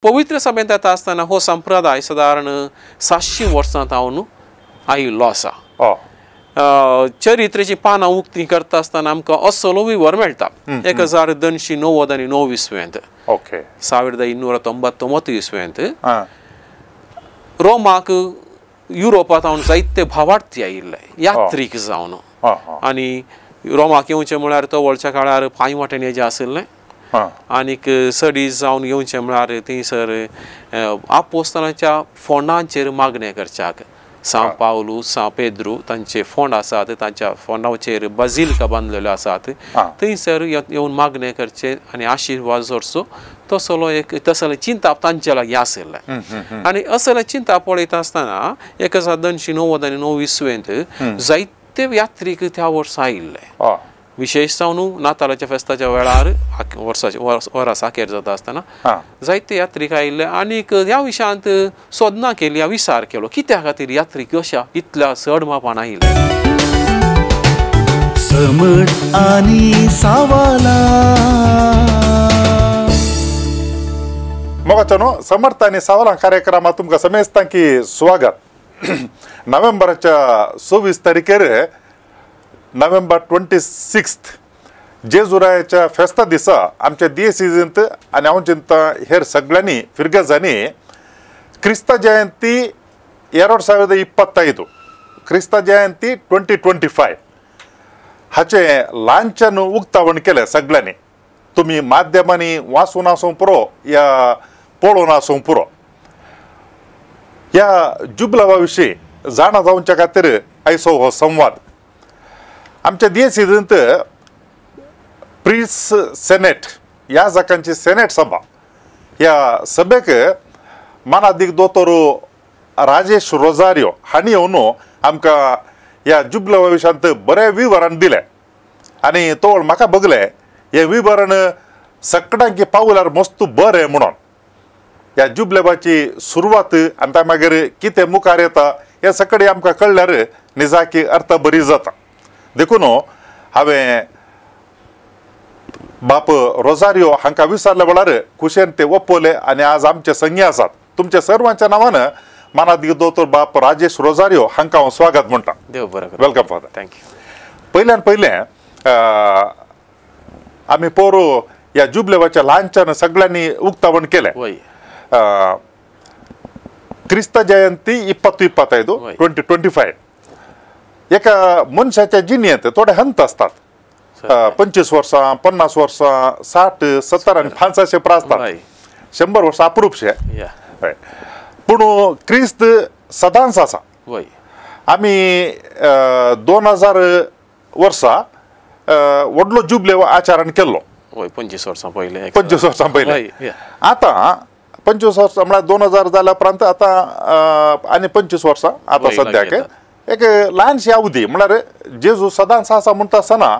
पवित्र सभेंत येता आसतना हो संप्रदाय सादारण 700 वर्सां जावन आयिल्लो आसा. चरित्रेची पानां उक्ती करता आसतना आमकां असलो विवर मेळटा. 1299 इसवेंत, 1299 इसवेंत रोमाक युरोपांत जावन जायते भावार्थी आयिल्ले यात्रीक जावन, आनी रोमाक येवचें म्हळ्यार तवळच्या काळार पांय वाटेन येजें आशिल्लें, आनीक सडीस जावन येवचें म्हळ्यार थंयसर आपोस्तानाच्या फोंडांचेर मागणें करच्याक सां पावलू सां पेद्रू तांचे फोंड आसात, तांच्या फोंडाचेर बाजिलिका बांदलेल्यो आसात, थंयसर येवन मागणें करचें आनी आशिर्वाद जोडचो तसलो एक तसलें चिंताप तांचे लागीं आशिल्लें. आनी असलें चिंताप पळयता आसतना 1299 इसवेंत जायते यात्रीक त्या वर्सा आयिल्ले, विशेश जावन नातालाच्या फेस्ताच्या वेळार वर्साचे वरास अखेर जाता आसतना जायते यात्रीक आयिल्ले. आनीक ह्या विशयांत सोदना केली, विचार केलो कित्या खातीर यात्रीक अशा इतल्या चड मापान आयिल्ले. समज आनी सवालां मोगाच्यानो समर्थ आनी सवालां कार्यक्रमात तुमकां समेस्तां की स्वागत. नोव्हेंबराच्या 26 तारखेर, नोव्हेंबर 26 जेजुरायाच्या फेस्ता दिसा आमच्या दियेसीजींत आनी हांव चिंता हेर सगळ्यांनी फिरगजांनी क्रिस्ता जयंती 2025, क्रिस्ता जयंती 2025 हाचें ल्हानच्यान उक्तावण केलें सगळ्यांनी. तुमी माध्यमांनी वाचून आसूं पुरो या पळोवन आसूं पुरो, ह्या जुबलावा विशीं जाणा जावच्या खातीर आयचो हो संवाद. आमच्या दियेसीजींत प्रीस सेनेट ह्या जाकांची सेनेट सभा, ह्या सभेक मानादीक दोतोर राजेश रोजारियो हांणी येवन आमकां ह्या जुबलावा विशयांत बरें विवरण दिलें आनी तो म्हाका बगलें हें विवरण सगळ्यांकी पावल्यार मस्त बरें म्हणून. ह्या जुबलेबाची सुरवात आनी त्या मागीर कितें मुखार येता हें सगळें आमकां कळ्ळ्यार निजाकी अर्थ बरी जाता. देखून हांवें बाप रोजारियो हांकां विचारल्या वेळार खुशेन ते ओपवले आनी आज आमचे संगी आसात. तुमच्या सर्वांच्या नांवान मानादीक दोतोर बाप राजेश रोजारियो हांकां हांव स्वागत म्हणटा. देव बरें करूं. Welcome father. Thank you. पयल्यान पयलें आमी पोरू ह्या जुबलेवाच्या ल्हानच्यान सगळ्यांनी उक्तावण केलें. क्रिस्ता जयंती 2025 2025 एका मनशाच्या जिणेंत थोडे हंत आसतात, 25 वर्सां, 50 वर्सां, 60, 70 आनी 85 प्रा आसतात, 100 वर्सां अप्रूपशे. पूण क्रिस्त सदांच आसा. आमी 2000 वर्सां व्हडलो जुबले आचरण केल्लो, 25 वर्सां पयलें, 25 वर्सां पयलें. आतां 25 वर्सां म्हळ्यार 2000 जाल्या उपरांत आतां आनी 25 वर्सां आतां सद्याक एक ल्हानशी अवधी म्हळ्यार जेजू सदांच आसा म्हणटा आसतना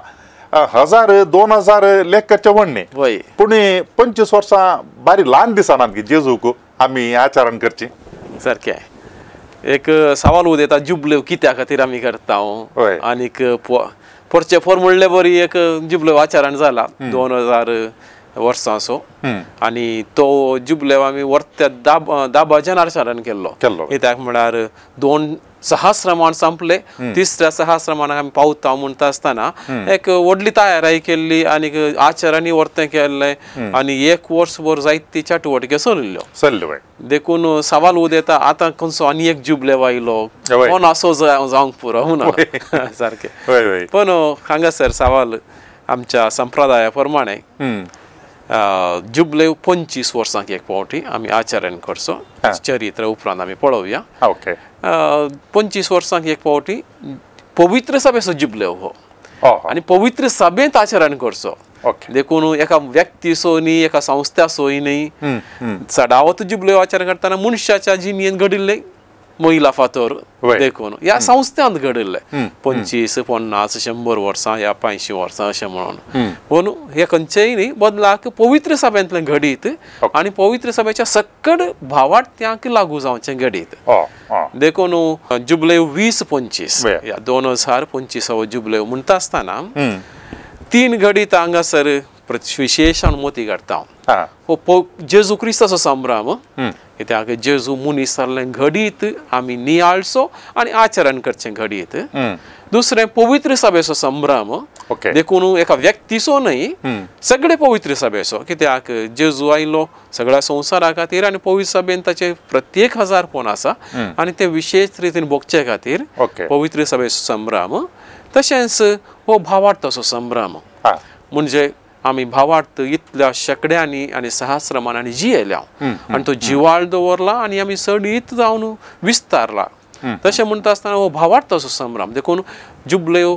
1000 2000 लेखकाचे म्हणणें, पूण 25 वर्सां बारी ल्हान दिसनात की जेजूक आमी आचरण करची. सारकें एक सवाल उदयता जुबलेव कित्या खातीर आमी करता आनीक पोरचे पोर म्हणले बरी एक जुबलेव आचरण जाला 2000 वर्सांचो, आनी तो जुबलेव आमी वर्त्या दाबाच्यान आचरण केल्लो. कित्याक म्हळ्यार 2 सहस्रमान संपले, तिसऱ्या सहस्रमानाक आमी पावता म्हणटा आसतना एक व्हडली तयारी केल्ली आनी आचरणी वर्तें केल्लें आनी एक वर्सभर जायती चटवटक्यो चलिल्ल्यो. देखून सवाल उदयता आतां खंयचो आनी एक जुबलेव आयलो कोण असो जावंक पुरो म्हणून सारकें. पूण हांगासर सवाल आमच्या संप्रदाया प्रमाणे जुबलेव 25 वर्सांक एक फावटी आमी आचरण करचो, चरित्र उपरांत आमी पळोवया. 25 वर्सांक एक फावटी पवित्र सभेचो जुबलेव हो, आनी पवित्र सभेंत आचरण करचो. देखून एका व्यक्तीचो न्ही, एका संस्थाचो न्ही, चडावत जुबलेव आचरण करतना मनशाच्या जिणेंत घडिल्लें महिला फातर देखून ह्या संस्थांत घडिल्लें 25, 50, 100 वर्सां ह्या 85 वर्सां अशें म्हणून. पूण हे खंयचेय न्ही बदलाक पवित्र सभेंतलें घडीत आनी पवित्र सभेच्या सक्कड भावार्थ्यांक लागू जावचें घडीत. देखून जुबलेव 2025 ह्या 2025 जुबलेव म्हणटा आसतना 3 घडीत हांगासर विशेशान मोती काडटा हो जेजू क्रिस्ताचो संभ्रम कित्याक जेजू मनीस जाल्लें घडीत आमी नियाळचो आनी आचरण करचें घडीत. दुसरें पवित्र सभेचो संभ्रम देखून एका व्यक्तीचो न्हय सगळे पवित्र सभेचो कित्याक जेजू आयलो सगळ्या संवसारा खातीर आनी पवित्र सभेन ताचे प्रत्येक हजारपण आसा आनी ते विशेश रितीन भोगचे खातीर पवित्र सभेचो संभ्रम. तशेंच हो भावार्थाचो संभ्रम म्हणजे आमी भावार्थ इतल्या शेंकड्यांनी आनी सहस्रमानांनी जियेल्या आनी तो जिवाळ दवरला आनी आमी सडीत जावन विस्तारला. तशें म्हणटा आसतना हो भावार्थाचो संभ्रम देखून जुबलेव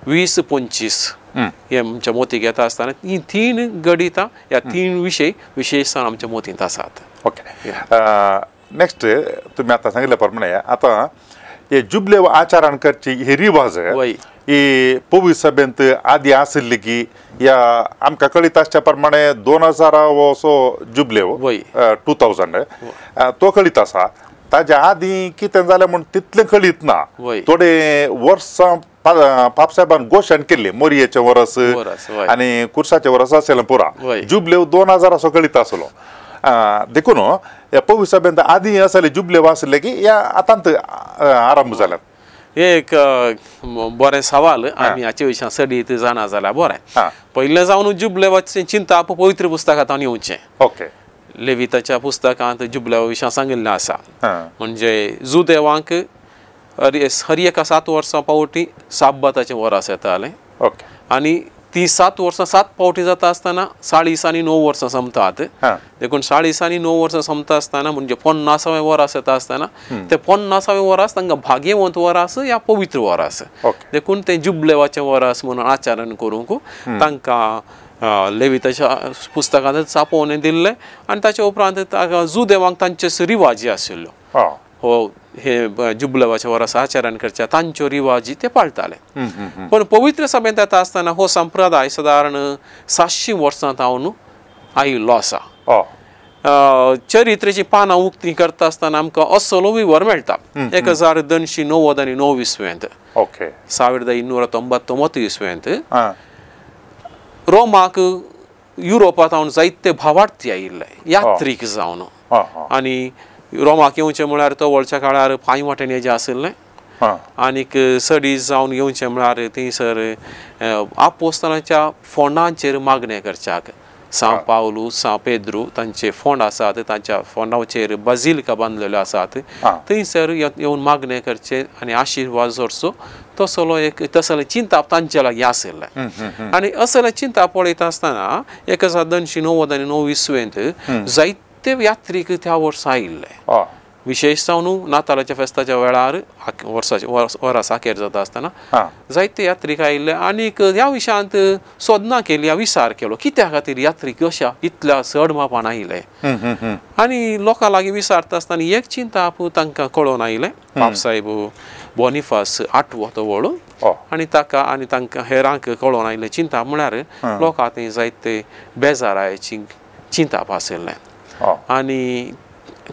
20-25 हे आमच्या मोतीक येता आसतना ही तीन गणितां ह्या तीन विशय विशेशतान आमच्या मोतींत आसात. ओके, नेक्स्ट तुमी आतां सांगिल्ल्या प्रमाणे आतां हे जुबलेव आचरण करची ही रिवाज ही पवित्र सभेंत आदी आशिल्ली की ह्या आमकां कळीत आसच्या प्रमाणे 2000 असो जुबलेव 2000 तो कळीत आसा. ताज्या आदी कितें जालें म्हूण तितलें कळीत ना. थोडे वर्सां पापसाहेबान घोशण केल्ली मोरयेचें वरस आनी कुर्साचें वरस आशिल्लें पुरा जुबलेव 2000 असो कळीत आसलो. देखून ह्या पवित्र सभेंत आदी आसले जुबलेव आसले की ह्या आतांत आरंभ जाल्यात. एक बरें सवाल आमी हाचे विशीं सडीत जाणा जाल्यार बरें. पयलें जावन जुबलेवाचें चिंतप पवित्र पुस्तकांत येवचें. ओके, लेविताच्या पुस्तकांत जुबलेवा विशीं सांगिल्लें आसा. म्हणजे जुदेवांक हर एका 7 वर्सां पावटी साब्बाताचें वरास येतालें आनी ती 7 वर्सां 7 पावटी जाता आसतना 40 आनी 9 वर्सां सोंपतात. देखून 40 आनी 9 वर्सां सोंपता आसतना म्हणजे 50वें वरास येता आसतना ते 50वें वरास तांकां भाग्यवंत वरास या पवित्र वरास देखून ते जुबलेवाचें वरास म्हणून आचरण करूंक तांकां लेविताच्या पुस्तकांत चापोवन दिल्लें. आनी ताच्या उपरांत जुदेवांक तांचे रिवाजी आशिल्ल्यो हो हे जुबलेवाच्या वरास आचरण करच्या तांच्यो रिवाजी ते पाळटाले. पण पवित्र सभेंत येता आसतना हो संप्रदाय सादारण 700 वर्सां जावन आयिल्लो आसा. चरित्रेची पानां उक्ती करता आसतना आमकां असलो विवर मेळटा 1299 इसवेंत, 1299 इसवेंत रोमाक युरोपांत जावन जायते भावार्थी आयिल्ले यात्रीक जावन आनी रोमाक येवचें म्हळ्यार तवळच्या काळार पांय वाटेन येजें आशिल्लें आनीक सडीस जावन येवचें म्हळ्यार थंयसर आपोस्तानाच्या फोंडांचेर मागणें करच्याक सां पावलू सां पेद्रू तांचे फोंड आसात तांच्या फोंडाचेर बाजिलिका बांदलेल्यो आसात थंयसर येवन मागणें करचें आनी आशिर्वाद जोडचो तसलो एक तसलें चिंताप तांचे लागीं आशिल्लें. आनी असलें चिंताप पळयता आसतना 1299 इसवेंत जायते यात्रीक त्या वर्सा आयिल्ले. विशेश जावन नातालाच्या फेस्ताच्या वेळार वर्साचे वरास अखेर जाता आसतना जायते यात्रीक आयिल्ले आनीक ह्या विशयांत सोदना केली विचार केलो कित्या खातीर यात्रीक अशा इतल्या चड मापान आयिल्ले. आनी लोकां लागीं विचारता आसतना एक चिंताप तांकां कळोवन आयिल्लें पापसाहेब बोनिफास 8वो तवळ आनी ताका आनी तांकां हेरांक कळोवन आयिल्लें चिंताप म्हळ्यार लोकां थंय जायते बेजारायची चिंताप आशिल्लें. आनी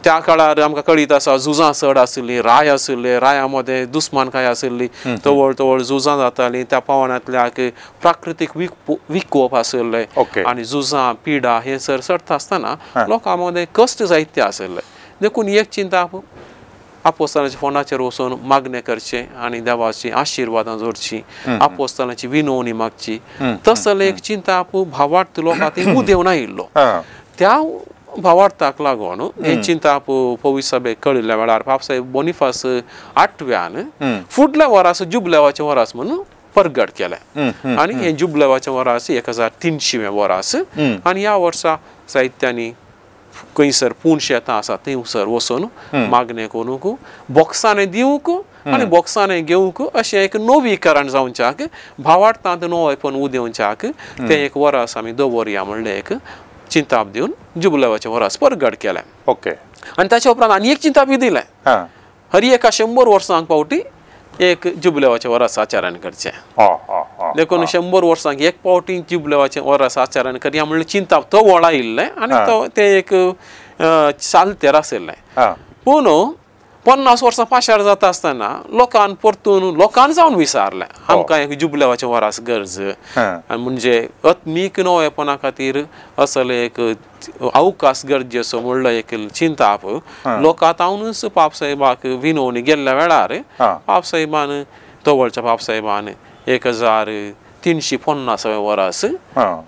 त्या काळार आमकां कळीत आसा झुजां चड आशिल्लीं, राय आशिल्ले, राया मदें दुस्मानकाय आशिल्ली, तवळ तवळ झुजां जातालीं, त्या पावणांतल्याक प्राकृतीक विकोप आशिल्ले आनी झुजां पिडा हें सर सरता आसतना लोकां मदें कश्ट जायते आशिल्ले. देखून एक चिंता आपोस्तानाच्या फोंडाचेर वचून मागणें करचें आनी देवाची आशिर्वादां जोडची, आपोस्तानाची विनवणी मागची, तसलें एक चिंता भावार्थ लोकां थंय उदेवन आयिल्लो. त्या भावार्थाक लागून हें चिंताप पवित्र सभेक कळिल्ल्या वेळार पापसाहेब बोनिफास 8व्यान फुडल्या वरास जुबलेवाचें वरास म्हणून परगट केलें आनी हें जुबलेवाचें वरास 1300वें वरास आनी ह्या वर्सा साहित्यांनी खंयसर पूण शेतां आसा थंयसर वचून मागणें करूंक बॉक्सांनी दिवंक आनी बॉक्सांनी घेवंक अशें एक नवीकरण जावच्याक भावार्थांत नवेपण उदेवच्याक तें एक वरास आमी दवरया म्हणलें एक चिंताप दिवन जुबलेवाचें वरास परगट केलें. ओके, आनी ताच्या उपरांत आनी एक चिंतापी दिलें हर एका 100 वर्सांक फावटी एक जुबलेवाचें वरास आचरण करचें. देखून 100 वर्सांक एक फावटी जुबलेवाचें वरास आचरण करया म्हणलें चिंताप तो वळ आयिल्लें आनी तो तें एक चालतेर आशिल्लें. पूण 50 वर्सां पाशार जाता आसतना लोकान परतून लोकान जावन विचारलें आमकां एक जुबलेवाचें वरास गरज म्हणजे आत्मीक नवेपणा खातीर असले एक अवकाश गरजेचो म्हणलो एक चिंताप लोकां तावनूच पापसाहेबाक विनवणी गेल्ल्या वेळार पापसाहेबान तवळच्या पापसाहेबान 1350 वरास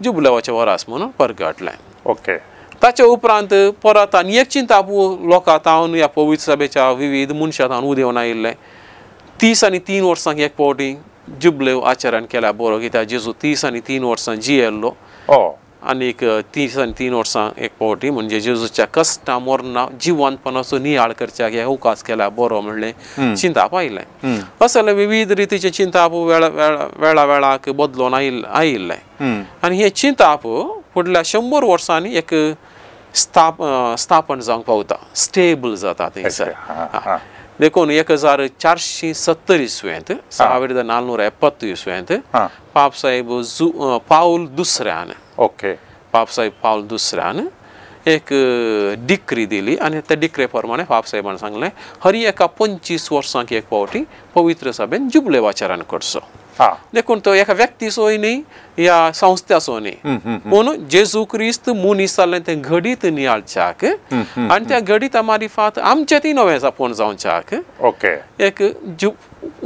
जुबलेवाचें वरास म्हणून परगटलें. ओके. ताचे उपरांत परत आनी एक चिंताप लोकां तावन ह्या पवित्र सभेच्या विविध मनशां तावन उदेवन आयिल्लें 30 आनी 3 वर्सांक एक फावटी जुबलेव आचरण केल्या बरो कित्याक जेजू 30 आनी 3 वर्सां जियेल्लो आनीक 30 आनी 3 वर्सां एक फावटी म्हणजे जेजूच्या कश्टां मरणां जिवंतपणाचो नियाळ करच्याक हे अवकाश केल्या बरो म्हणलें चिंताप आयिल्लें. असले विविध रितीचें चिंताप वेळा वेळाक बदलून आयिल्लें आनी हें चिंताप फुडल्या 100 वर्सांनी एक स्थापन जावंक पावता, स्टेबल जाता थंयसर. देखून 1470 इसवेंत 1470 इसवेंत पापसाहेब पावल दुसऱ्यान, ओके, पापसाहेब पावल दुसऱ्यान एक डिक्री दिली आनी त्या डिक्रे प्रमाणे पापसाहेबान सांगलें हर एका 25 वर्सांक एक फावटी पवित्र सभेन जुबलेव आचरण करचो. देखून तो एका व्यक्तीचोय न्ही या संस्थ्याचो न्ही, पूण जेजू क्रिस्त मनीस जाल्लें तें घडीत नियाळच्याक आनी त्या घडीता मारिफात आमचें ती नवें आपूण जावच्याक ओके एक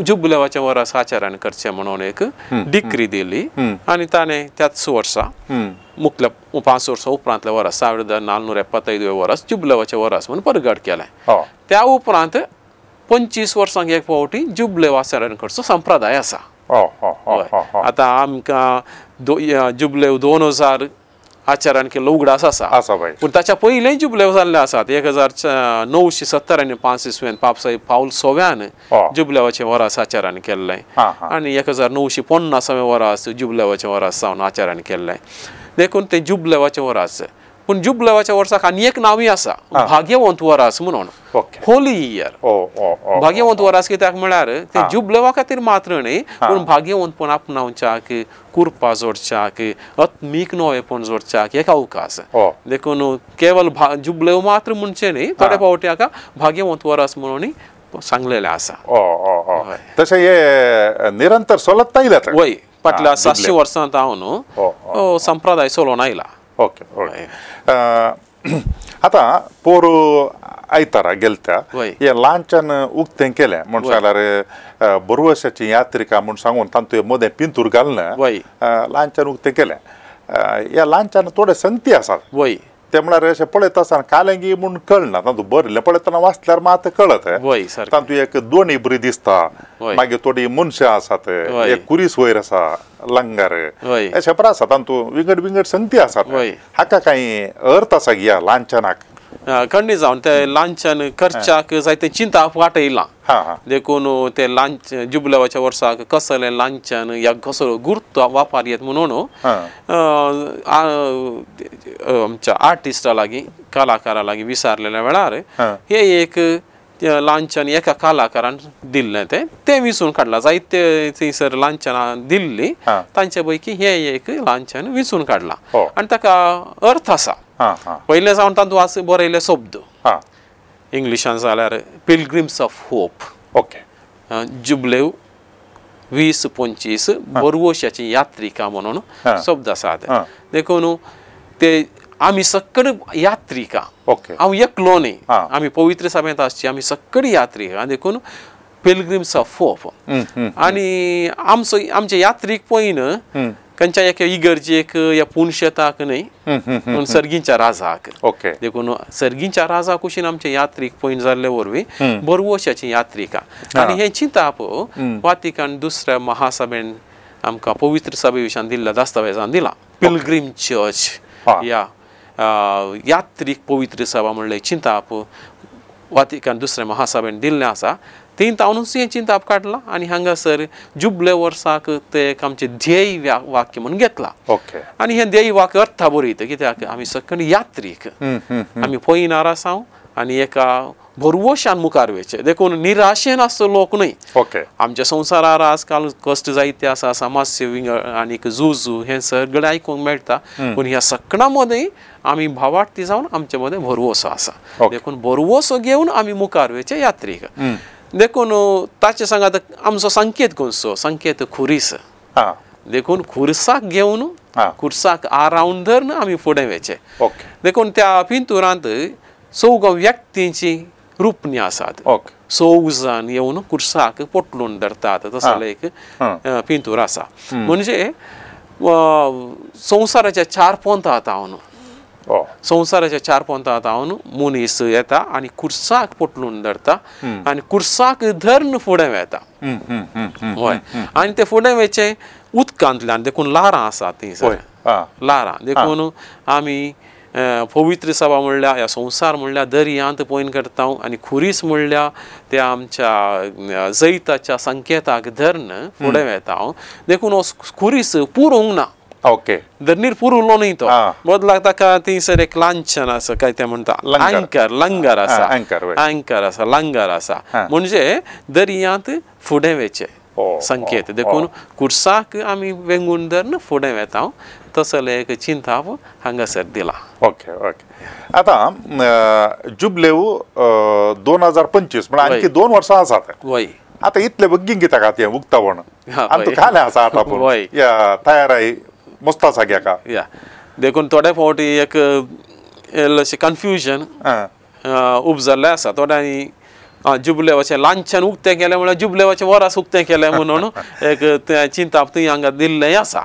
जुबलेवाचें वरस आचरण करचें म्हणून एक डिक्री दिली आनी ताणें त्याच वर्सा मुखल्या 5 वर्सां उपरांतल्या वरस 1475 वरस जुबलेवाचें वरस म्हणून परगट केलें. त्या उपरांत 25 वर्सांक एक फावटी जुबलेव आचरण करचो संप्रदाय आसा. आतां आमकां जुबलेव 2000 आचरण केल्लो उगडास आसा, पूण ताच्या पयलें जुबलेव जाल्ले आसात. 1970 आनी 5 इसवेन पापसाहेब पावल सव्यान जुबलेवाचें वरास आचरण केल्लें आनी 1950 वरास जुबलेवाचें वरास जावन आचरण केल्लें. देखून तें जुबलेवाचें वरास. पूण जुबलेवाच्या वर्साक आनी एक नांवूय आसा, भाग्यवंत वरास म्हणून, होली इयर. भाग्यवंत वरास कित्याक म्हळ्यार तें जुबलेवा खातीर मात्र न्ही, पूण भाग्यवंतपण आपणावच्याक, कुरपा जोडच्याक, आत्मीक नवेपण जोडच्याक एक अवकाश. देखून केवल जुबलेव मात्र म्हणचें न्ही, थोडे फावटी हाका भाग्यवंत वरास म्हणून सांगलेलें आसा. तशें हे निरंतर चलत आयल्यात वय फाटल्या 700 वर्सां हांव संप्रदाय चलोवन आयला. Okay okay. आतां पोर आयतारा गेलता हे लांचन उक्तें केलें म्हूण सांगल्यार बरवशाची यात्रिका म्हूण सांगून तातूंत मदें पिंतूर घालून लांचन उक्तें केलें. ह्या लांचन थोडे संगती आसात वय, ते म्हळ्यार अशें पळयता आसतना कालेंगी म्हूण कळना, तातूंत बरयल्लें पळयतना वाचल्यार मात कळत. तातूंत एक दोणी बरी दिसता, मागीर थोडीं मनशां आसात, एक कुरीस वयर आसा, लंगर अशें बरें आसा, तातूंत विंगड विंगड संगती आसात. हाका कांय अर्थ आसा ह्या लांछनाक? खंडीत जावन तें लांछन करच्याक जायतें चिंताप वाटयलां. देखून तें लांच जुबलेवाच्या वर्साक कसलें लांछन या कसलो गुर्त वापर येत म्हणून आमच्या आर्टिस्टा लागीं, कलाकारा लागीं विचारलेल्या वेळार हे एक लांछन एका कलाकारान दिल्लें तें तें विसून काडलां. जायते थंयसर लांछनां दिल्लीं तांचे पैकी हें एक लांछन विसून काडलां आनी ताका अर्थ आसा. पयलें जावन तातूंत बरयल्ले शब्द इंग्लिशान जाल्यार पिलग्रिम्स ऑफ होप, ओके, जुबलेव 2025 बरवशाची यात्रिका म्हणून शब्द आसात. देखून ते आमी सगळे यात्रिका, हांव एकलो न्ही, आमी पवित्र सभेंत आसची आमी सगळी यात्रिका. देखून पिलग्रिम्स ऑफ होप आनी आमचो आमचे यात्रीक पळयन खंयच्या एका इगर्जेक या पुनशेताक न्ही, पूण सर्गींच्या राजाक. देखून सर्गींच्या राजा कुशीन आमचे यात्रीक पळयन जाल्ले वरवीं बरवशाची यात्रिका. आनी हें चिंताप वातिकान दुसऱ्या महासभेन आमकां पवित्र सभे विशयान दिल्ल्या दस्तावेजान दिलां. पिलग्रीम चर्च या यात्रीक पवित्र सभा म्हणलें चिंताप वातिकान दुसऱ्या महासभेन दिल्लें आसा. तीं तावनूच हें चिंताप काडलां आनी हांगासर जुबले वर्साक तें एक आमचें ध्येय वाक्य म्हणून घेतलां. आनी हें ध्येय वाक्य अर्था बरयता कित्याक आमी सगळीं यात्रीक, आमी पळयनार आसा आनी एका भरवशान मुखार वयचें. देखून निराशेन आसचो लोक न्हय. ओके आमच्या संवसारार आजकाल कश्ट जायते आसा, समाज सेवी आनीक झूज हें सगळें आयकूंक मेळटा, पूण ह्या सगळ्यां मदीं आमी भावार्थी जावन आमचे मदें भरवसो आसा. देखून भरवसो घेवन आमी मुखार वयचें यात्रीक. देखून ताचे सांगात आमचो संकेत खंयचो, संकेत खुरीस. देखून खुरसाक घेवन खुरसाक आरावन धरून आमी फुडें वयचें. देखून त्या पिंतुरांत चौग व्यक्तींची रुपणी आसात. चौग जाण येवन खुरसाक पोटलून धरतात तसो एक पिंतूर आसा. म्हणजे संवसाराच्या चार पोंतां जावन, संवसाराच्या चार पोंतां जावन मनीस येता आनी खुरसाक पोटलून धरता आनी खुरसाक धरून फुडें वता. हय, आनी ते फुडें वयचें उदकांतल्यान. देखून ल्हारां आसा थंयसर, ल्हारां. देखून आमी पवित्र सभा म्हणल्यार ह्या संवसार म्हणल्यार दर्यांत पॉयंट करता आनी खुरीस म्हणल्यार त्या आमच्या जैताच्या संकेताक धरून फुडें वता. देखून हो खुरीस पुरोवंक ना. ओके धरणीर पुरवलो न्हय तो, बदलाक ताका थंयसर एक लांछन आसा, काय तें म्हणटा अँकर, लंगर आसा, अँकर आसा, लंगर आसा. म्हणजे दर्यांत फुडें वयचें संकेत. देखून खुरसाक आमी वेंगून धरून फुडें वता तसलें एक चिंताप हांगासर दिलां. ओके ओके आतां जुबलेव 2025 म्हळ्यार आणखी 2 वर्सां आसात. वय आतां इतले बेगीन कित्याक आतां हें उक्तावण आनी तूं खालें आसा आतां पूण या तयाराय मस्त आसा घेका. या देखून थोडे फावटी एक इल्लेशें कन्फ्युजन उपजल्लें आसा. थोड्यांनी जुबलेवाचें लांछन उक्तें केलें म्हळ्यार जुबलेवाचें वरास उक्तें केलें म्हणून एक तें चिंताप थंय हांगा दिल्लें आसा.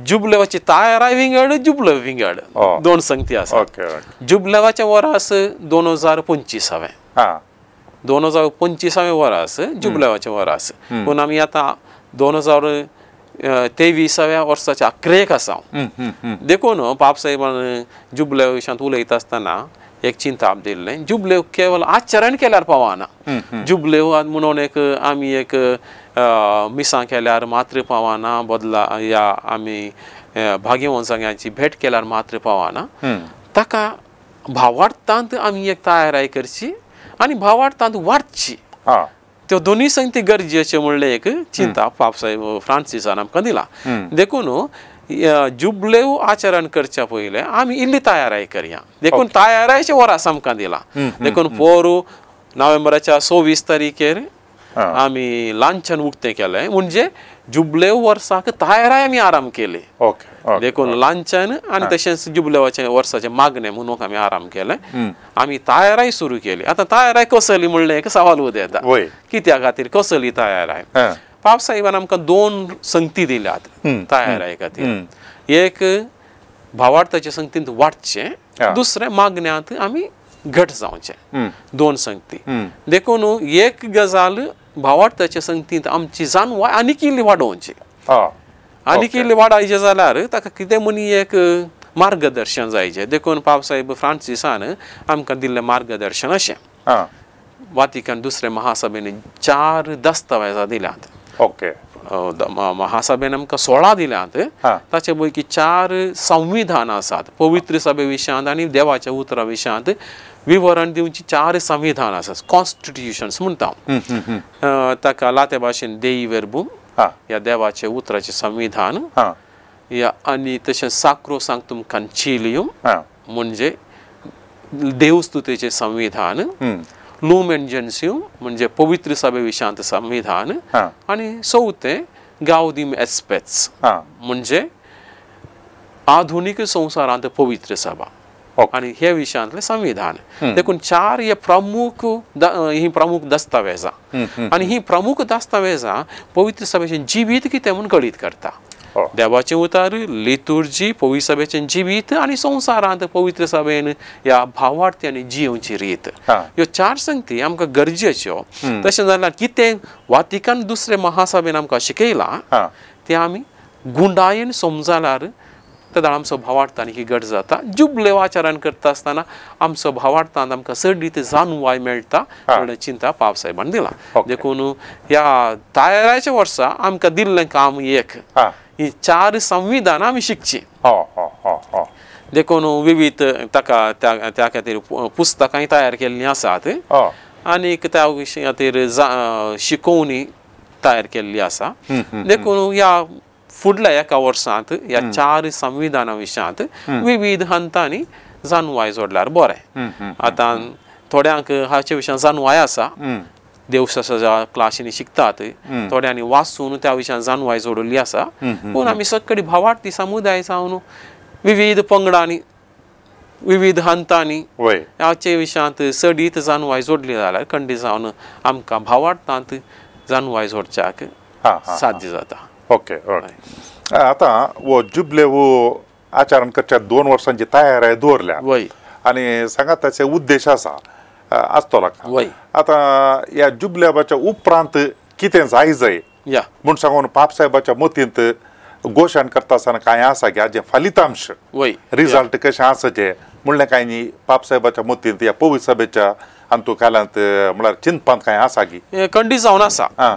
जुबलेवाची तयाराय विंगड, जुबलेव विंगड, 2 संगती आसा. जुबलेवाचें वरास 2025वें, 2025वें वरास जुबलेवाचें वरास. पूण आमी आतां 2023व्या वर्साच्या अकरेक आसा. देखून पापसाहेबान जुबलेव विशयांत उलयता आसतना एक चिंताप दिल्लें, जुबलेव केवल आचरण केल्यार पावना. जुबलेव म्हणून एक आमी एक मिसां केल्यार मात्र पावना, बदला या आमी भाग्यवंत भेट केल्यार मात्र पावना. ताका भावार्थांत आमी एक तयाराय करची आनी भावार्थांत वाडची. त्यो दोनूय संगती गरजेच्यो म्हणलें एक चिंता पापसाहेब फ्रांसिसान आमकां दिला. देखून जुबलेव आचरण करच्या पयलें आमी इल्ली तयाराय करया. देखून तयारायचें वरास आमकां दिलां. देखून पोरू नोव्हेंबराच्या 26 तारखेर आमी लांछन उक्तें केलें, म्हणजे जुबलेव वर्साक तयाराय आमी आराम केली. देखून लांछन आनी तशेंच जुबलेवाचें वर्साचें मागणें म्हणून आमी आराम केलें, आमी तयाराय सुरू केली. आतां तयाराय कसली म्हणलें एक सवाल उदेता, कित्या खातीर कसली तयाराय. पापसाहेबान आमकां 2 संगती दिल्यात तयाराय खातीर. एक भावार्थाच्या संगतींत वाडचें, दुसरें मागण्यांत आमी घट जावचें. 2 संगती. देखून एक गजाल भावार्थाच्या संगतींत आमची जाणवाय आनीक इल्ली वाडोवची. आनीक इल्ली वाडायचें जाल्यार ताका कितें म्हणी एक मार्गदर्शन जायचें. देखून पापसाहेब फ्रांसिसान आमकां दिल्लें मार्गदर्शन अशें, वातिकन दुसरे महासभेन 4 दस्तावेजां दिल्यात. ओके महासभेन आमकां 16 दिल्यात. ताचे पैकी 4 संविधान आसात पवित्र सभे विशयांत आनी देवाच्या उतरा विशयांत विवरण दिवची 4 संविधान आसात, कॉन्स्टिट्युशन्स म्हणटा ताका. लाते भाशेन देई वेर्बूम ह्या देवाचे उतराचें संविधान, या आनी तशें साक्रो सांक्तुम कन्चिलियम म्हणजे देवस्तुतेचें संविधान, लुमेन जेन्सियम म्हणजे पवित्र सभे विशयांत संविधान, आनी चवथें गावदीम एस्पेट्स म्हणजे आधुनीक संवसारांत पवित्र सभा आनी हे विशयांतलें संविधान. देखून 4 हे प्रमुख ही प्रमुख दस्तावेजां आनी ही प्रमुख दस्तावेजां पवित्र सभेचें जिवीत कितें म्हूण कळीत करता. देवाचें उतर, लितुर्जी, पवित्र सभेचें जिवीत आनी संवसारांत पवित्र सभेन ह्या भावार्थी आनी जियोवची रीत, ह्यो 4 संगती आमकां गरजेच्यो. तशें जाल्यार कितें वातिकान दुसरे महासभेन आमकां शिकयलां तें आमी गुंडायेन समजाल्यार तेन्ना आमचो भावार्थ आनी घट जाता. जुबलेव आचरण करता आसतना आमचो भावार्थान आमकां चड जाणवाय मेळटा म्हणून चिंता पापसाहेबान दिला. देखून ह्या तयाराच्या वर्सा आमकां दिल्लें काम एक, ही 4 संविधानां आमी शिकची. देखून विविध ताका त्या खातीर पुस्तकांय तयार केल्लीं आसात आनीक त्या विशया खातीर शिकोवणी तयार केल्ली आसा. देखून ह्या फुडल्या एका वर्सांत ह्या 4 संविधाना विशयांत विविध हंतांनी जाणवाय जोडल्यार बरें. आतां थोड्यांक हाचे विशयान जाणवाय आसा, देवशास्त्राच्या क्लासींनी शिकतात, थोड्यांनी वाचून त्या विशयान जाणवाय जोडिल्ली आसा. पूण आमी सगळी भावार्थी समुदाय जावन विविध पंगडांनी विविध हंतांनी हाचे विशयांत चडीत जाणवाय जोडली जाल्यार खंडीत जावन आमकां भावार्थांत जाणवाय जोडच्याक साध्य जाता. Okay okay. आतां हो जुबलेव आचरण करच्या 2 वर्सांची तयारी दवरल्या आनी सांगात ताचे उद्देश आसा आसतलो. आतां ह्या जुबलेवाच्या उपरांत कितें जाय जाय म्हूण सांगून पाप साहेबाच्या मतींत घोशण करता आसतना कांय आसा की हाजें फलितांश रिजल्ट कशें आसचें म्हणलें कांय न्ही पाप साहेबाच्या मतींत ह्या पवित्र सभेच्या अंतू कालांत म्हळ्यार चिंतपांत कांय आसा की खंडीत जावन आसा.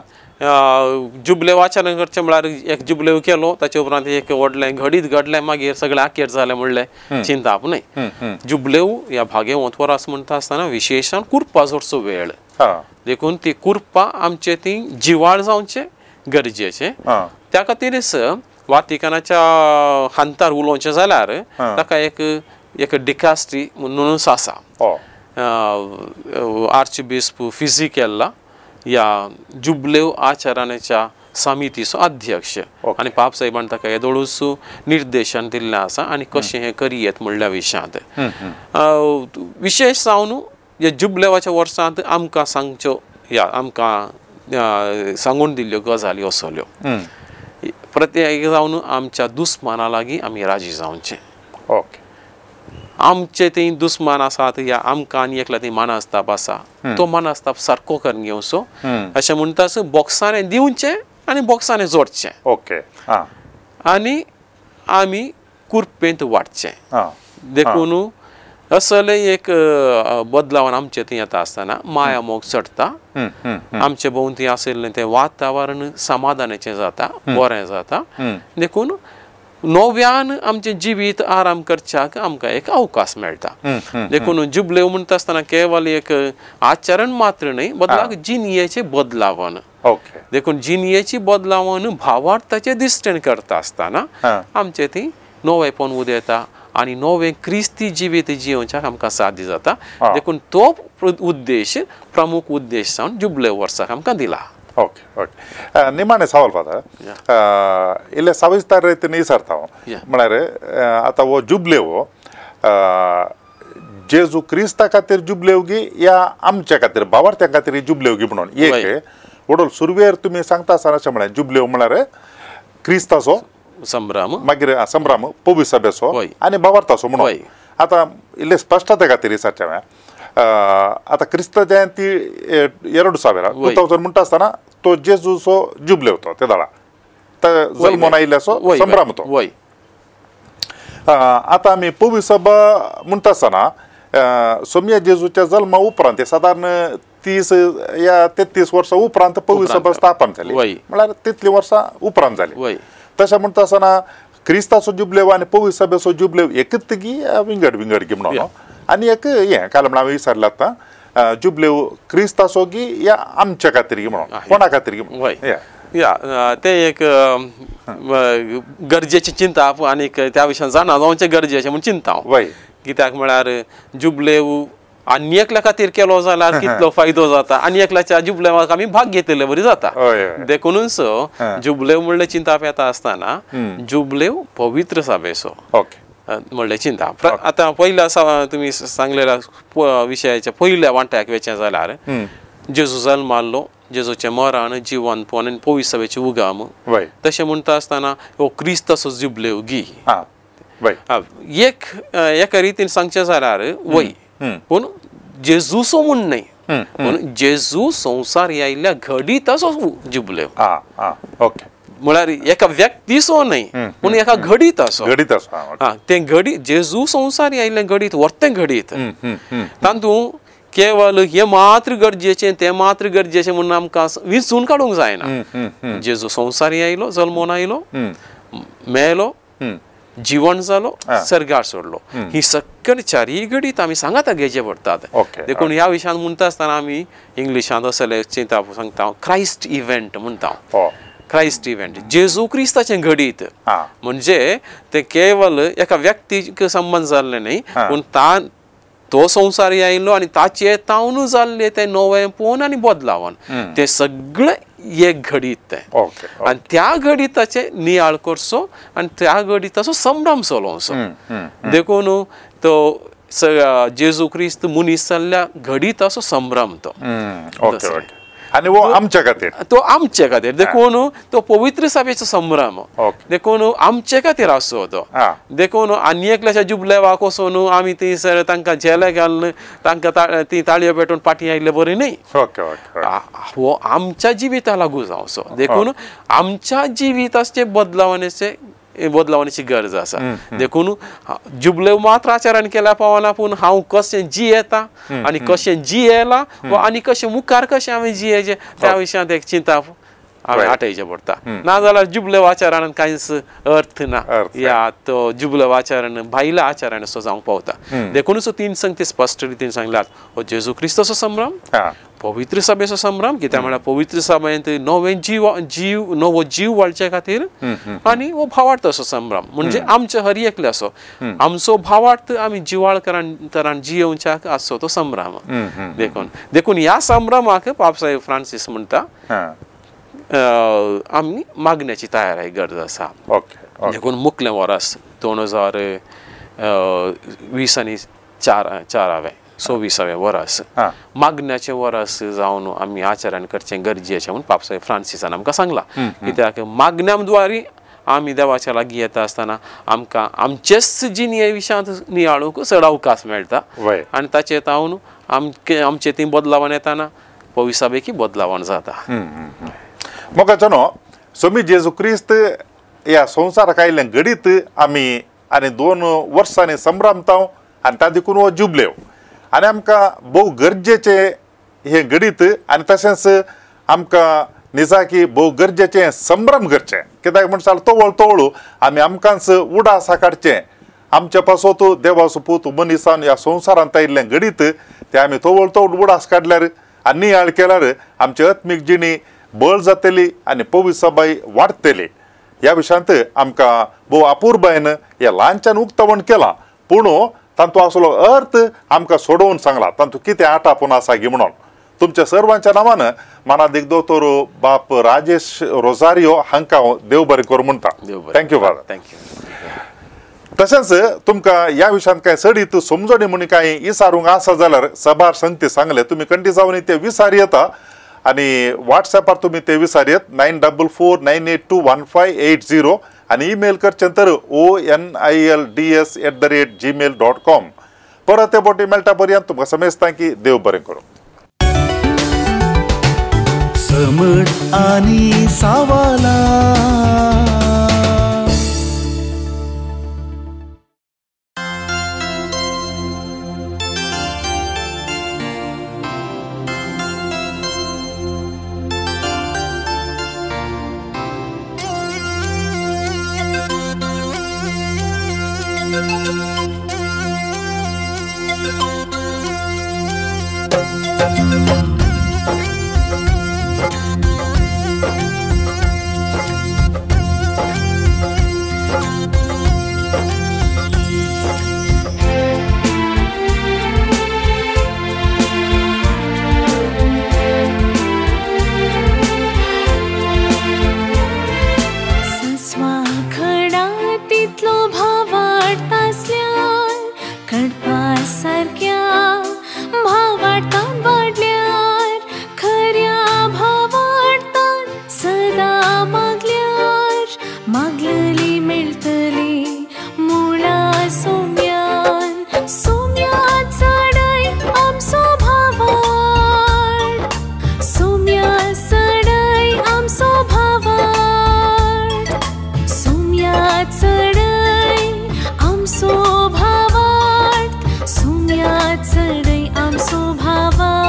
जुबलेव आचरण करचें म्हळ्यार एक जुबलेव केलो ताचे उपरांत एक व्हडलें घडीत घडलें मागीर सगळें आखेर जालें म्हणलें चिंताप न्हय. जुबलेव ह्या भागेवंत वरास म्हणटा आसतना विशेशान कुरपा जोडचो वेळ, देखून ती कुरपा आमचे ती जिवाळ जावचें गरजेचें. त्या खातीरच वातिकानाच्या हांतार उलोवचें जाल्यार ताका एक एक डिकास्ट्री म्हणूनच आसा. आर्चबिस्प फिजिकेल्ला ह्या जुबलेव आचरणाच्या समितीचो अध्यक्ष आनी पाप साहेबान ताका येदोळूच निर्देशन दिल्लें आसा आनी कशें हें करयेत म्हणल्या विशयांत. विशेश जावन ह्या जुबलेवाच्या वर्सांत आमकां सांगच्यो ह्या आमकां सांगून दिल्ल्यो गजाली असल्यो. प्रत्येक जावन आमच्या दुस्माना लागीं आमी राजी जावचें. ओके. आमचे ती दुस्मान आसात या आमकां आनी एकल्या ती मानस्ताप आसा तो मानस्ताप सारको करून घेवचो अशें म्हणटाच बॉक्सांनी दिवचें आनी बॉक्सांनी जोडचें. ओके. आनी आमी कुरपेंत वाडचें. देखून असले एक बदलावान आमचे थंय येता आसतना माया मोग चडटा, आमचे भोंवती आशिल्लें तें वातावरण समाधानाचें जाता, बरें जाता. देखून नव्यान आमचें जिवीत आराम करच्याक आमकां एक अवकाश मेळटा. देखून जुबलेव म्हणटा आसतना केवल एक आचरण मात्र न्हय बदलाक जिणयेचें बदलावन. देखून जिणयेची बदलावन भावार्थाचे दिश्टीन करता आसतना आमचें ती नवेपण उदेता आनी नवें क्रिस्ती जिवीत जियोवच्याक आमकां साध्य जाता. देखून तो उद्देश प्रमुख उद्देश जावन जुबलेव वर्साक आमकां दिला. Okay okay. निमाणें सवाल फादर, इल्लें सविस्तर रितीन विचारता हांव. म्हळ्यार आतां हो जुबलेव जेजू क्रिस्ता खातीर जुबलेव गी या आमच्या खातीर भावार्थ्यां खातीर जुबलेव गी म्हणून एक वडोल सुरवेर तुमी सांगता आसतना अशें म्हळें जुबलेव म्हळ्यार क्रिस्ताचो संभ्रम, मागीर संभ्रम पवित्र सभेचो आनी भावार्थाचो म्हणून. आतां इल्लें स्पश्टते खातीर विचारचें हांवें. आतां क्रिस्त जयंती 2000 2000 म्हणटा आसतना तो जेजूचो जुबलेव तो ते दाडा जल्मोन आयिल्ल्याचो संभ्रम तो. आतां आमी पवित्र सभा म्हणटा आसतना सोमया जेजूच्या जल्मा उपरांत सादारण 30 या 33 वर्सां उपरांत पवित्र सभा स्थापन जाली, म्हळ्यार तितलीं वर्सां उपरांत जाली. तशें म्हणटा आसतना क्रिस्ताचो जुबलेव आनी पवित्र सभेचो जुबलेव एकच गी विंगड विंगड गी म्हणून. आनी एक हें काल म्हणून हांवें विचारलें आतां जुबलेव क्रिस्ताचो गी या आमच्या खातीर गी म्हणून कोणा खातीर गी म्हणून. या तें एक गरजेचें चिंता आनीक त्या विशयान जाणा जावचें गरजेचें म्हूण चिंता हांव. कित्याक म्हळ्यार जुबलेव आनी एकल्या खातीर केलो जाल्यार कितलो फायदो जाता आनी एकल्याच्या जुबलेवाक आमी भाग घेतिल्ले बरी जाता. देखूनच जुबलेव म्हणलें चिंताप येता आसतना जुबलेव पवित्र सभेचो म्हणलें चिंता. आतां पयल्या तुमी सांगलेल्या विशयाच्या पयल्या वांट्याक वचें जाल्यार जेजू जल्माल्लो, जेजूचें मरण, जिवनपण आनी पवित्र सभेची उगम. तशें म्हणटा आसतना हो क्रिस्ताचो जुबलेव गी एक एका रितीन सांगचें जाल्यार वय, पूण जेजूचो म्हूण न्हय, पूण जेजू संवसार आयिल्ल्या घडीताचो जुबलेव. म्हळ्यार एका व्यक्तीचो न्हय पूण एका घडीताचो. तें घडीत जेजू संवसार आयिल्लें घडीत वर्तें घडीत तातूंत केवल हें मात्र गरजेचें तें मात्र गरजेचें म्हणून आमकां विंचून काडूंक जायना. जेजू संवसार आयलो, जल्मोन आयलो, मेलो, जिवन जालो सर्गार सोडलो ही सगळी चारय घडीत आमी सांगाता घेवचे पडटात. देखून ह्या विशयान म्हणटा आसतना आमी इंग्लिशांत असले चिंता सांगता क्रायस्ट इव्हेंट म्हणटा. क्रायस्ट इव्हेंट जेजू क्रिस्ताचें घडीत म्हणजे तें केवल एका व्यक्तीक संबंद जाल्लें न्ही पूण तो संवसार आयिल्लो आनी ताचे तावनू जाल्लें तें नवेंपण आनी बदलावन तें सगळें एक घडीत तें आनी त्या घडिताचें नियाळ करचो आनी त्या घडिताचो संभ्रम चलोवचो. देखून तो जेजू क्रिस्त मनीस जाल्ल्या घडिताचो संभ्रम तो आनी वो आमच्या खातीर तो आमचे खातीर. देखून तो पवित्र सभेचो संभ्रम देखून आमचे खातीर आसचो तो. देखून आनी एकल्याच्या जुबलेवाक वचून आमी थंयसर तांकां झेले घालून तांकां ती ताळयो पेटोवन फाटीं आयिल्ले बरें न्ही. हो आमच्या जिविता लागू जावचो. देखून आमच्या जिविताचे बदलावण्याची गरज आसा. देखून जुबले मात्र आचरण केल्यार पावना पूण हांव कशें जियेता आनी कशें जियेला वा आनी कशें मुखार कशें हांवें जियेचें त्या विशयांत एक चिंता हांवें आठयचें पडटा. नाजाल्यार जुबले आचरणान कांयच अर्थ ना या तो जुबले आचरण भायल्या आचरण असो जावंक पावता. देखूनच तीन संगती स्पश्ट रितीन सांगल्यात हो जेजू क्रिस्ताचो संभ्रम, पवित्र सभेचो संभ्रम कित्याक म्हळ्यार पवित्र सभेंत नवें जीव जीव नवो जीव वाळचे खातीर आनी हो भावार्थाचो संभ्रम म्हणजे आमचे हर एकल्याचो आमचो भावार्थ आमी जिवाळ तरान जियोवच्याक आसचो तो संभ्रम. देखून देखून ह्या संभ्रमाक पापसाहेब फ्रांसीस म्हणटा आमी मागण्याची तयारी गरज आसा. देखून मुखलें वर्स 2020 आनी चारावें 26वें वर्स मागण्याचें वर्स जावन आमी आचरण करचें गरजेचें म्हूण पापसाहेब फ्रांसिसान आमकां सांगलां. कित्याक मागण्या द्वारी आमी देवाच्या लागीं येता आसतना आमकां आमचेच जिणे विशयांत नियाळूंक चड अवकाश मेळटा आनी ताचे तावन आमचे ती बदलावन येताना पविसाबेकी बदलावन जाता. मोगाचो न्हू स्वामी जेजू क्रिस्त ह्या संवसाराक आयिल्लें घडीत आमी आनी 2 वर्सांनी संभ्रमता आनी ता देखून हो जुबलेव आनी आमकां भोव गरजेचें हें घडीत आनी तशेंच आमकां निजाकी भोव गरजेचें संभ्रम करचें. कित्याक म्हणसाल तवळ तवळ आमी आमकांच उडासा काडचें आमच्या पासत देवाचो पूत मनिसान ह्या संवसारांत आयिल्लें घडीत तें आमी तवळ तवळ उडास काडल्यार आनी नियाळ केल्यार आमची आत्मीक जिणी बळ जातली आनी पवित्र सभाय वाडटली. ह्या विशयांत आमकां भोव अपुरबायेन ह्या ल्हानच्यान उक्तावण केलां पूण तांतू आसलो अर्थ आमकां सोडोवन सांगला तांतू कितें आटापून आसा गी म्हणून. तुमच्या सर्वांच्या नांवान मानादीक दोतोर बाप राजेश रोजारियो हांकां देव बरें करूं म्हणटा. Thank you father. Thank you. तशेंच तुमकां ह्या विशयांत कांय चडीत समजणी म्हूण कांय विचारूंक आसा जाल्यार सभार संगती सांगले तुमी कंटी जावन ते विचार येता आनी वॉट्सॅपार तुमी ते विचार येत 9449821580 आनी ईमेल करचें तर onilds@gmail.com. परत ते बोटी मेळटा पर्यंत तुमकां समेस्तां की देव बरें करूं. समज आनी सावाला I'm so भावार्थ.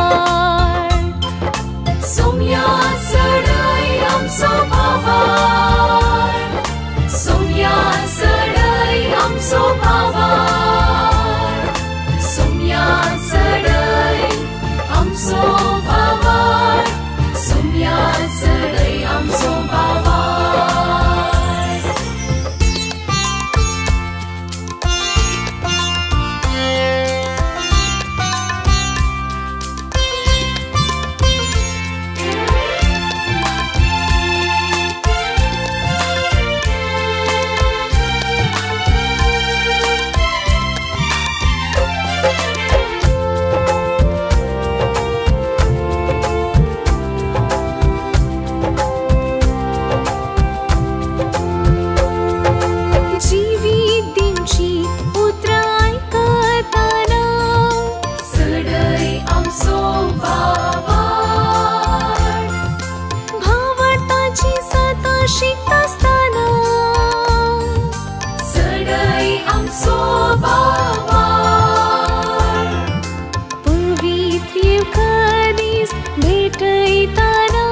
क्रिस्त भेटयताना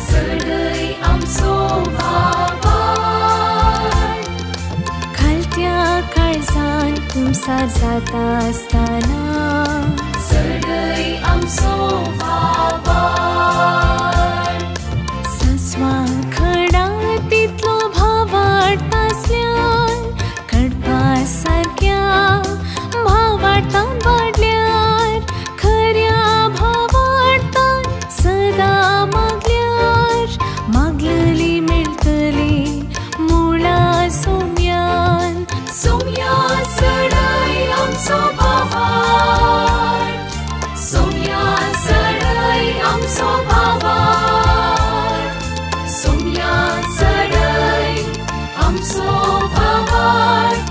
चडय आमचो भावार्थ खालत्या काळजान कुमसार जाता आसतना चडय आमचो भावार्थ सासवां खडा तितलो भावार्थ आसल्यार कडपा सारक्या भावार्थान वाडल्यार खऱ्या भावार्थान सदां मागल्यार मागलली मेळटली मुळा सोम्यान सोम्या चडय आमचो भावार्थ सोम्या चडय आमचो भावार्थ सोम्या चडय आमचो भावार्थ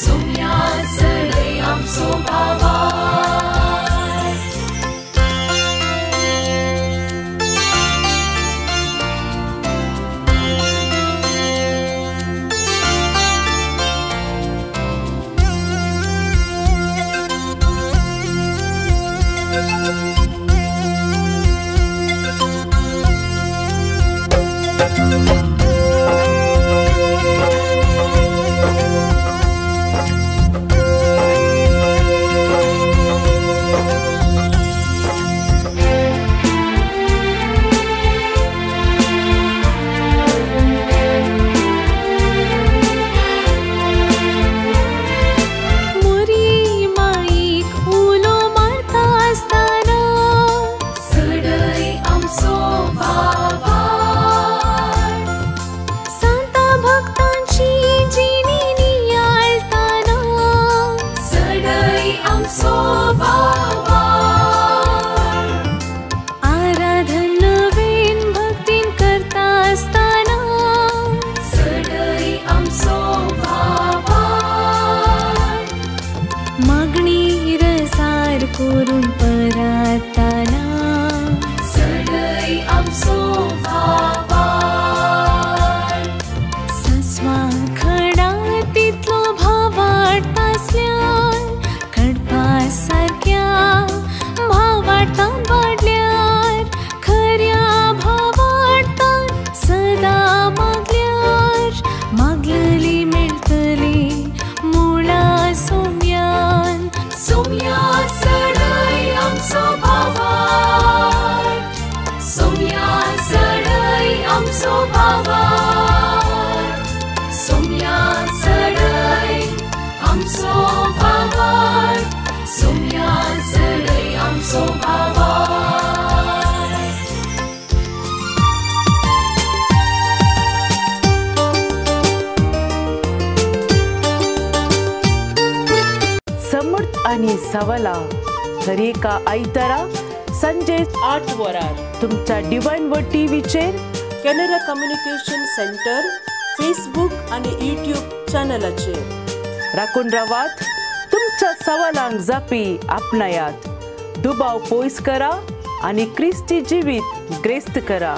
सोम्या चडय आमचो भावार्थ. मोरी माईक उलो मारता आसतना चडय आमचो भावार्थ सांता भक्तांची जिणी नियाळताना चडय आमचो भावार्थ आराधन नवीन भक्तीन करता आसतना चडय आमचो भावार्थ मागणी रजार करून पराताना चडय आमचो भावार्थ सासवां खडा तितलो भावार्थ आसल्यार कडपा सारक्या भावार्थान वाडल्यार खऱ्या भावार्थान सदां मागल्यार मागलली मेळटली मुळा सोम्यान सोम्या चडय आमचो भावार्थ सोम्या चडय आमचो भावार्थ सोम्या चडय आमचो भावार्थ सोम्या चडय आमचो भावार्थ. समर्थ आणि सवला दरेका आयतारा संजे 8 वरार तुमच्या डिवायन वर्ड टीव्हीचेर कॅनरा कम्युनिकेशन सेंटर फेसबुक आणि यूट्यूब चॅनलाचेर राखून रावात. तुमच्या सवालांक जापी आपणायात, दुबाव पयस करा आनी क्रिस्ती जिवीत ग्रेस्त करा.